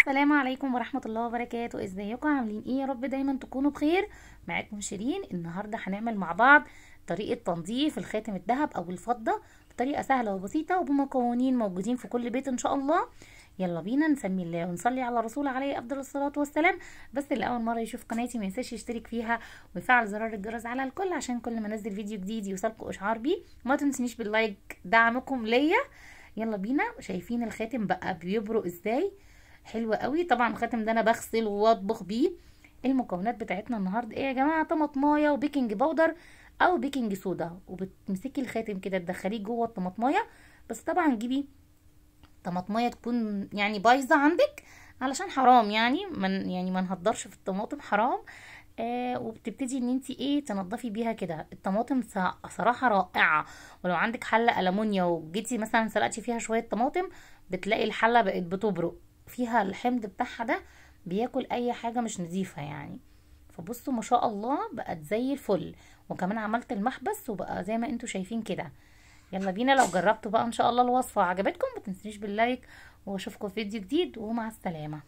السلام عليكم ورحمة الله وبركاته. ازيكم عاملين ايه؟ يا رب دايما تكونوا بخير. معاكم شيرين. النهاردة هنعمل مع بعض طريقة تنظيف الخاتم الذهب او الفضة بطريقة سهلة وبسيطة وبمكونين موجودين في كل بيت ان شاء الله. يلا بينا نسمي الله ونصلي على الرسول عليه افضل الصلاة والسلام. بس اللي اول مرة يشوف قناتي ما ينساش يشترك فيها ويفعل زرار الجرس على الكل عشان كل ما انزل فيديو جديد يوصلكم اشعار بيه. وما تنسونيش بال like دعمكم ليا. يلا بينا. شايفين الخاتم بقى بيبرق ازاي؟ حلو قوي. طبعا الخاتم ده انا بغسل واطبخ بيه. المكونات بتاعتنا النهارده ايه يا جماعة؟ طماطمايه و baking powder او baking soda، وبتمسكي الخاتم كده تدخليه جوه الطماطمايه، بس طبعا جيبي طماطمايه تكون يعني بايظة عندك علشان حرام، يعني من يعني ما نهدرش في الطماطم حرام. وبتبتدي ان انت ايه تنضفي بيها كده الطماطم. صراحة رائعة. ولو عندك حله ألمونيا وجيتي مثلا سلقتي فيها شوية طماطم بتلاقي الحلة بقت بتبرق فيها، الحمض بتاعها ده بياكل اي حاجة مش نظيفة يعني. فبصوا ما شاء الله بقت زي الفل. وكمان عملت المحبس وبقى زي ما انتوا شايفين كده. يلا بينا. لو جربتوا بقى ان شاء الله الوصفة وعجبتكم ما تنسونيش بال like، واشوفكم في فيديو جديد، ومع السلامة.